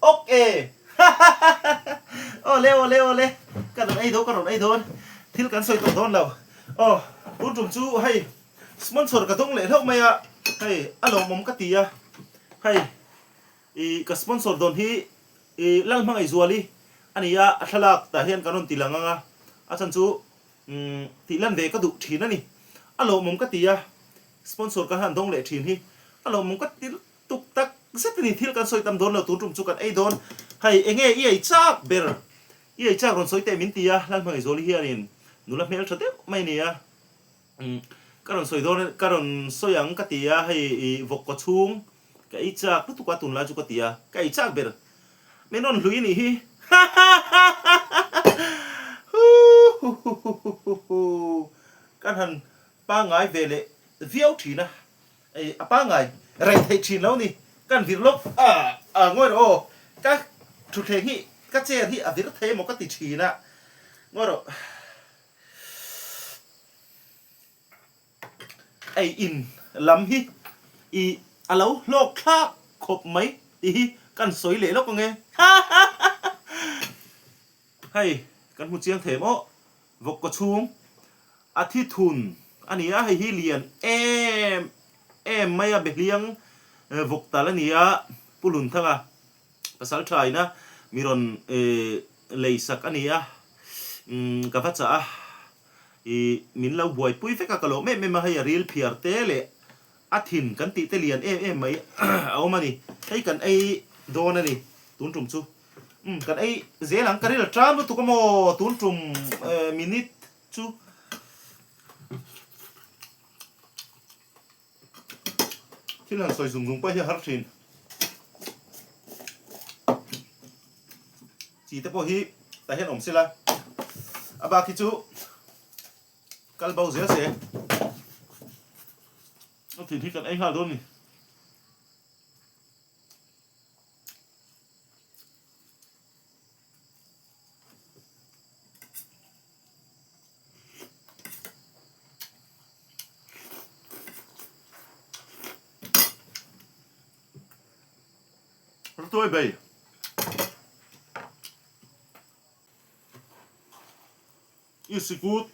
Ok e. Awle awle awle ka rawn ei dawn ka rawn ei dawn thil kan sawi tawh dawn lo. Aw tun tum chu hei sponsor ka dawng leh hlauh mai a hei a lawmawm ka ti a hei ih ka sponsor dawn hi ih Lalhmangaihzuali a ni a a thlalak tah hian kan rawn ti lang ang a a chhan chu umm tih lan ve ka duh thin a ni a lawmawm ka ti a sponsor ka han dawng leh thin hi a lawmawm ka ti Tuk tak zet a ni, thil kan sawi tam dawn lo, tun tum chu kan ei dawn. Hei, enge i ei chak ber? I ei chak rawn sawi teh min ti a, Lalhmangaihzuali hianin nula hmel tha deuh mai a ni a. Umm, ka rawn sawi dawn, ka rawn sawi ang ka ti a, hei i vawk kaw chhung ka ei chak lutuk a tunlai chu ka ti a, ka ei chak ber. Min rawn hlui nih hi. Huhuhuhuhuhu Kan han pangngai ve leh viau thin a. Ei a pangngai rei theih thin lo ni. Kan vir lawk a a ngawi rawh aw. Ka thutthleng hi ka chair hi a vir thei emaw ka ti thin a. Ngawi rawh. Ei in lam hi i a lo hlawk thlak khawp mai tih hi kan sawi leh lawk ange. Hei kan hmu chiang thei maw? Vawk kaw chhung a thi thun a ni a, hei hi lian em em mai a, behliang vawk tal a ni a, Pu Lunthanga pasal tha ina mi rawn lei sak a ni a, ka va chah a, ih min lo buaipui vek a, ka lawm em em a, hei a ril phiar te leh a thin kan tih te lian em em mai a awm a ni, hei kan ei dawn a ni tun tum chu. Umm kan ei zel ang ka ril a ṭam lutuk a maw tun tum minute chu. Thil han sawi zung zung pawh hi a har ṭhin. Chi te pawh hi tah hian awm sela a bak hi chu kal bo zel se. A thin hi kan ei nghal dawn ni. Ratuai bei. I sikut.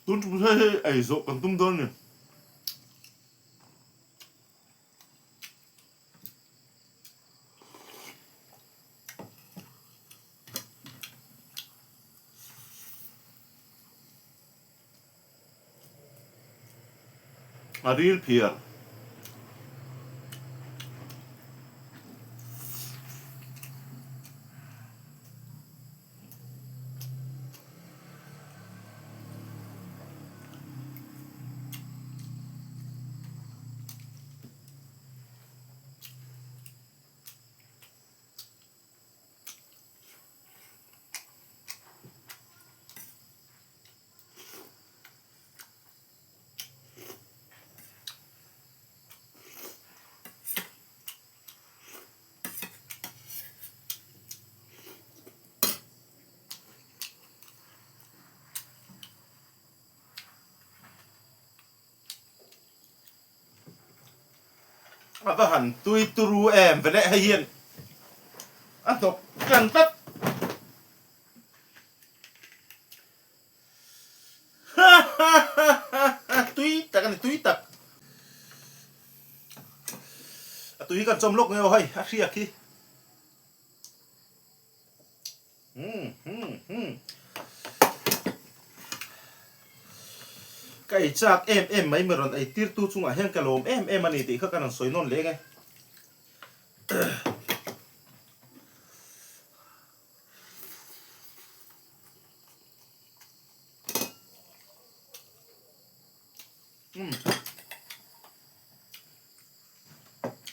Tun tum hei hei ei zawh kan tum dawn ni. A ril phiar. A va han tui turu em veleh hei hian a hnawk tlan tlat. Tui tak a ni, tui tak. A tui hi kan chawm lawk nge aw hei, a hriak hi. Hmm, hmm, hmm. Ka ei chak em em mai mi rawn ei tirtu chungah hian ka lawm em em a ni tih kha ka rawn sawi nawn leng e.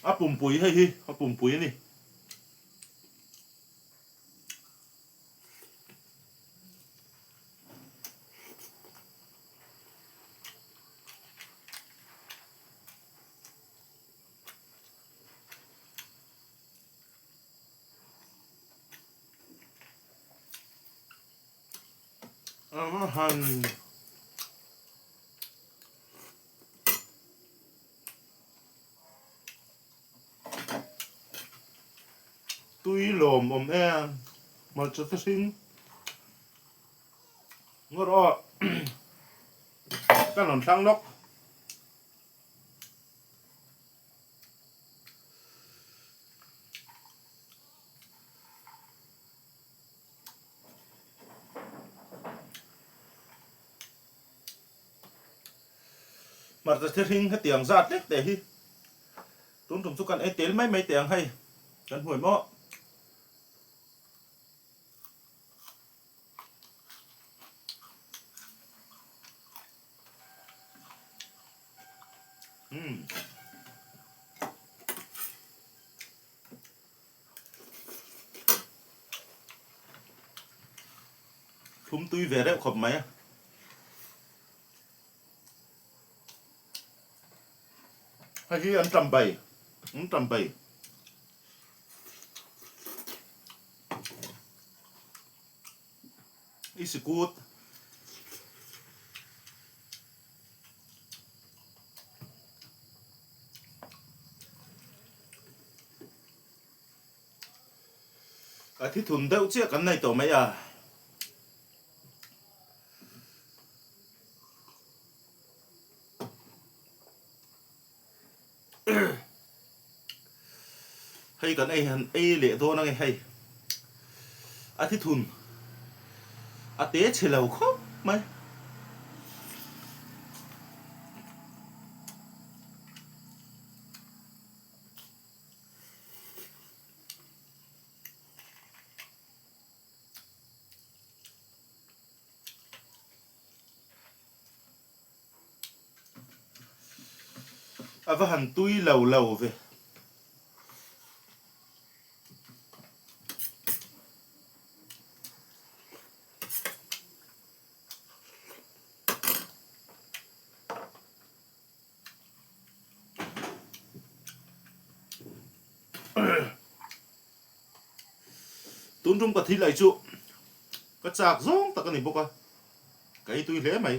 A pumpui hei hi a pumpui a ni. lawm awm e hmarcha te hring ngawr aw ka rawn thlang lawk. Hmarcha thi hring hetiang zat lek teh hi tun tum chu kan ei tel mai mai teh ang hei kan hmuai maw. Umm. Thlum tui ve reuh khawp mai a. Hei hi an tam bai, an tam bai. I sikut. A thi thun deuh chiah kan nei tawh mai a. Hei kan ei han ei leh dawn ange hei. A thi thun a te chhe lo khawp mai. A va han tui lo lo ve. Tun tum ka thil ei chu ka chak zawng tak a ni bawk a, ka ei tui hle mai.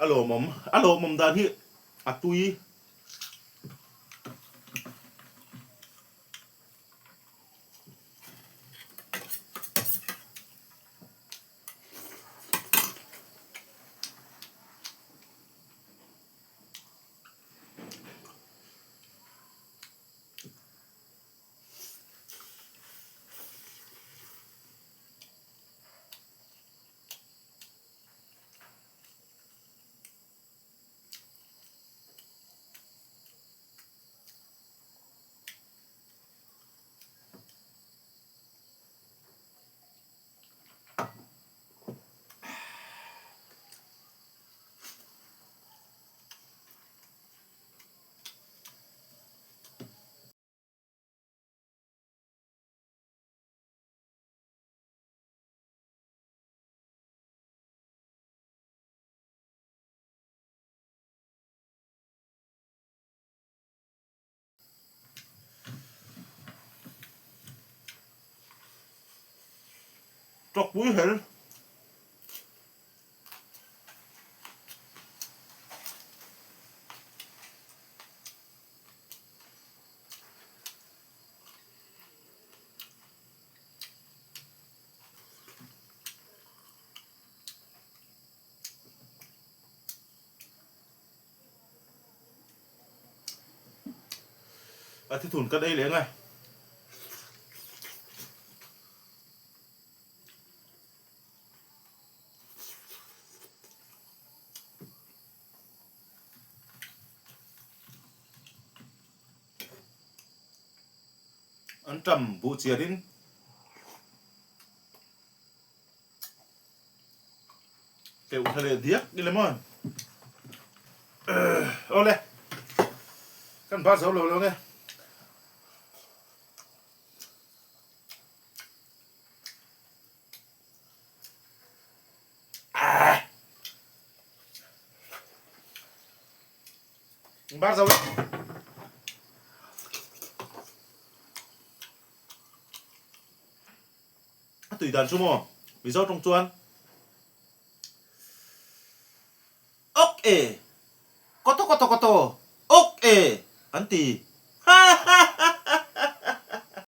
A lawmawm, a lawmawm dan hi a tui. Tawkpui hel. A thithun kan ei leh ngai. An tam buh chianin Teuh thla leh diak i le maw? Awle, kan ba zo lo lo nge. Bar zo le. A tui dan chu maw? Mizo tawng chuan Ok e! Koto koto koto! Ok e! An ti.